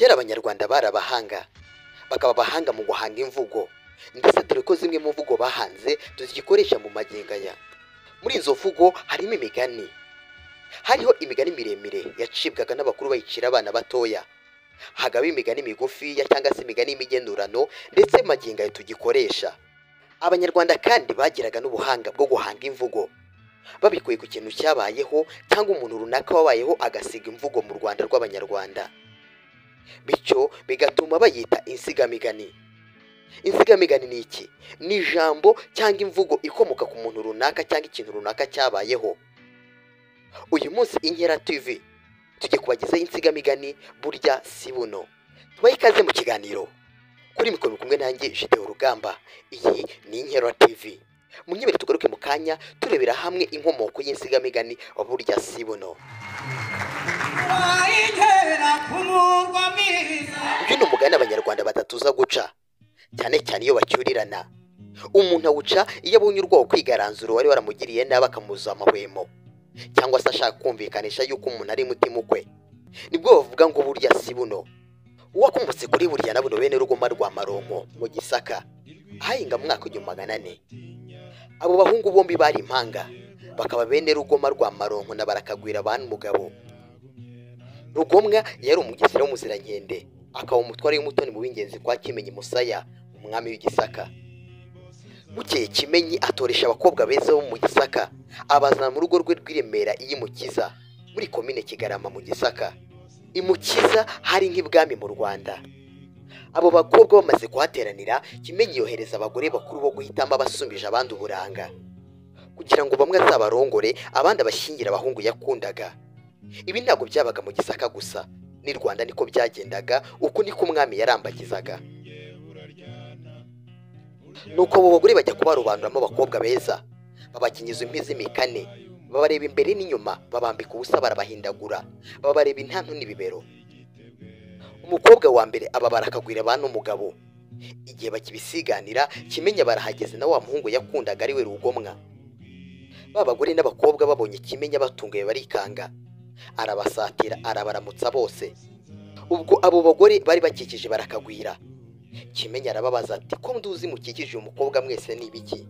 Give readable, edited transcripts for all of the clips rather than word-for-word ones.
Kera Abanyarwanda bari abahanga, bakaba abahanga mu guhanga imvugo, ndetse dore ko zimwe mu mvugo bahanze tuzikoresha mu magingo aya. Muri izo mvugo harimo imigani. Hariho imigani miremire yacibwaga n'abakuru bayicira abana batoya, hakaba imigani migufiya cyangwa se imigani y'imigenurano, ndetse magingo aya tugikoresha. Abanyarwanda kandi bagiraga n'ubuhanga bwo guhanga imvugo babikuye ku kintu cyabayeho cyangwa umuntu runaka wabayeho agasiga imvugo mu Rwanda rw'Abanyarwanda, bityo bigatuma bayita insigamigani. Insigamigani ni iki? Ni ijambo cyangwa imvugo ikomoka ku muntu runaka cyangwa ikintu runaka cyabayeho. Uyu munsi Inkera TV tujye kubagezaho insigamigani burya si buno. Tubahe ikaze mu kiganiro. Kuri mikoro kumwe nanjye Jideo Rugamba. Iyi ni Inkera TV. Munyemere tugaruke mu kanya turebera hamwe inkomoko y'insigamigani burya si buno. Uyu ni umugani Abanyarwanda badatuza guca, cyane cyane iyo bacyurirana. Umuntu awuca iyo abonye urwaho kwigaranzura wari waramugiriye nabi akamuza amahwemo, cyangwa se ashaka kumvikanisha yuko umuntu ari mutima ukwe. Nibwo bavuga ngo burya si buno. Uwakomotse kuri burya na buno bene Rugoma rwa Maronko mu Gisaka, ahahinga mu mwaka 1400. Abo bahungu bombi bari impanga, bakaba bene Rugoma rwa Maronko na Barakagwira bana umugabo. Rugomwa yari umugesera w'umuzirankende, akaba umutware w'umutoni mu b'ingenzi kwa Kimenyi Musaya, umwami w'Igisaka. Bukeye Kimenyi atoresha abakobwa beza bo mu Gisaka, abazana mu rugo rwe rw'i Remera iy'Imukiza, muri komine Kigarama mu Gisaka. Imukiza hari nk'ibwami mu Rwanda. Abo bakobwa bamaze kuhateranira, Kimenyi yohereza abagore bakuru bo guhitamo abasumbije abandi uburanga, kugira ngo bamwe azabarongore abandi abashyingira abahungu yakundaga. Ibi ntabwo byabaga mu Gisaka gusa, n'i Rwanda niko byagendaga, uko niko umwami yarambagizaga. Nuko abo bagore bajya kubarobanuramo abakobwa beza, babakinyiza impi z'imikane, babareba imbere n'inyuma, babambika ubusa barabahindagura, babareba intantu n'ibibero. Umukobwa wa mbere aba Barakagwira bana umugabo. Igihe bakibisiganira, Kimenyi barahageze na wa muhungu yakundaga ari we Rugomwa. Ba bagore n'abakobwa babonye Kimenyi abatunguye barikanga, arabasatira arabaramutsa bose. Ubwo abo bagore bari bakikije Barakagwira. Kimenyi arababaza ati ko nduzi mukikije uyu mukobwa mwese ni ibiki?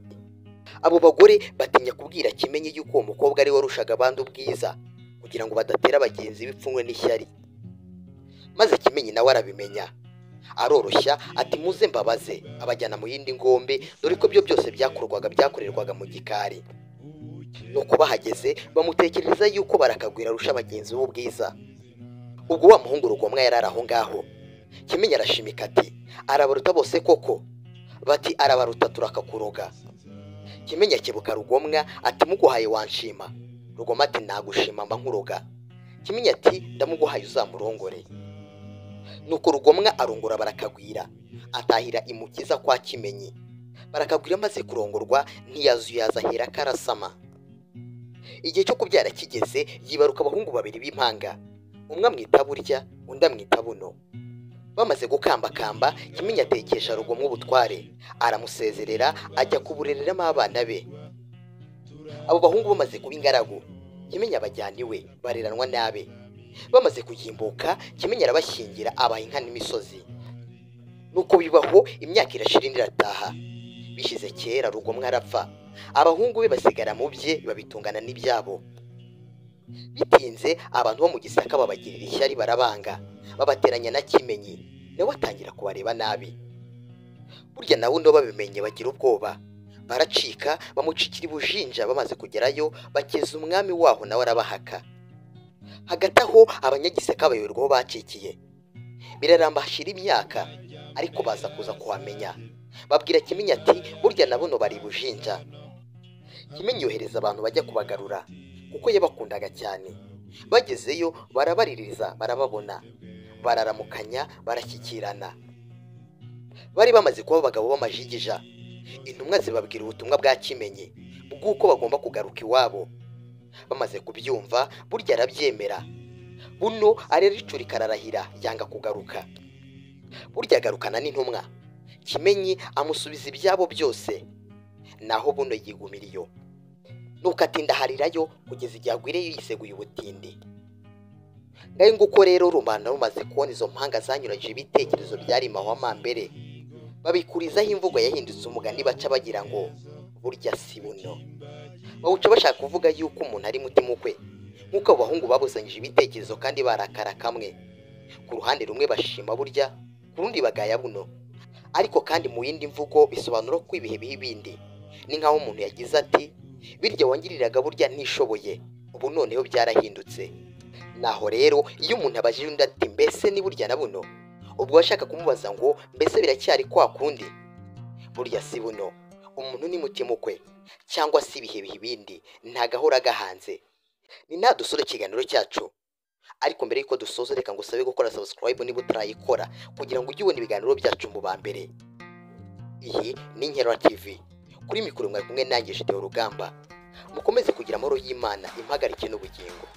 Abo bagore batinya kubwira Kimenyi yuko uwo mukobwa ari we warushaga abandi ubwiza, kugira ngo badatera bagenzi b'ipfunwe n'ishyari. Maze Kimenyi nawe arabimenya, aroroshya ati muze mbabaze, abajyana mu yindi ngombe, dore ko byo byose byakorwaga byakorerwaga mu gikari. Nuko bahageze bamutekereza yuko Barakagwira arusha bagenzi b'ubwiza. Ubwo wa muhungu Rugomwa yari aho ngaho. Kimenyi arashimika ati arabaruta bose koko? Bati arabaruta turakakuroga. Kimenyi akebuka Rugomwa ati muguhaye wanshima? Rugomwa ati nagushima mba nkuroga. Kimenyi ati ndamuguhaye uzamurongore. Nuko Rugomwa arongora Barakagwira, atahira Imukiza kwa Kimenyi. Barakagwira amaze kurongorwa ntiyazuyaza ahera karasama. Igihe cyo kubyara kigeze, yibaruka abahungu babiri b'impanga, umwe amwita Burya undi amwita Buno. Bamaze gukambakamba, Kimenyi atekesha Rugomwa ubutware, aramusezerera ajya kuburereramo abana be. Abo bahungu bamaze kuba ingaragu, Kimenyi abajyana iwe bareranwa n'abe. Bamaze kugimbuka, Kimenyi arabashyingira abaha inka n'imisozi. Nuko bibaho imyaka irashira indi irataha. Bishize kera Rugomwa arapfa, abahungu be basigara mu bye babitungana n'ibyabo. Bitinze abantu bo mu Gisaka babagirira ishyari barabanga, babateranya na Kimenyi, nawe atangira kubareba nabi. Burya na buno babimenye bagira ubwoba, baracika bamucikira ibujinja. Bamaze kugerayo bakeza umwami waho nawe arabahaka. Hagati aho abanyagisaka bayoberwa aho bacikiye, biraramba hashira imyaka, ariko baza kuza kuhamenya. Babwira Kimenyi ati burya na buno bari ibujinja. Kimenyi yohereza abantu bajya kubagarura, kuko yabakundaga cyane. Bagezeyo barabaririza barababona, bararamukanya barashyikirana. Bari bamaze kuba abagabo b'amajigija. Intumwa zibabwira ubutumwa bwa Kimenyi bw'uko bagomba kugaruka iwabo. Bamaze kubyumva burya arabyemera. Buno araricurika ararahira yanga kugaruka. Burya agarukana n'intumwa. Kimenyi amusubiza ibyabo byose, naho buno yigumira iyo. Nuko atinda harirayo kugeza igihe agwireyo yiseguye ubutindi. Ngayo nguko rero rubanda rumaze kubona izo mpanga zanyuranyije ibitekerezo byari mahwamambere, babikurizaho imvugo yahindutse umugani baca bagira ngo burya si buno. Bawuca bashaka kuvuga yuko umuntu ari mutima ukwe, nk'uko abo bahungu babuzanyije ibitekerezo kandi barakara kamwe. Ku ruhande rumwe bashima burya, ku rundi bagaya buno. Ariko kandi mu yindi mvugo bisobanura ko ibihe biha ibindi. Ni nk'aho umuntu yagize ati birya wangiriraga burya ntishoboye, ubu noneho byarahindutse. Naho rero iyo umuntu abajije undi ati mbese ni burya na buno, ubwo ashaka kumubaza ngo mbese biracyari kwa kundi? Burya si buno, umuntu ni mutima ukwe, cyangwa se ibihe biha ibindi, ntagahora gahanze. Ni nta dusura ikiganiro cyacu. Ariko mbere yuko dusoza reka ngusabe gukora subscribe niba utarayikora, kugira ngo ujye ubona ibiganiro byacu mu ba mbere. Iyi ni Inkera TV. Kuri mikoro mwari kumwe nanjye Gideon Rugamba. Mukomeze kugira amahoro y'Imana, impagarike n'ubugingo.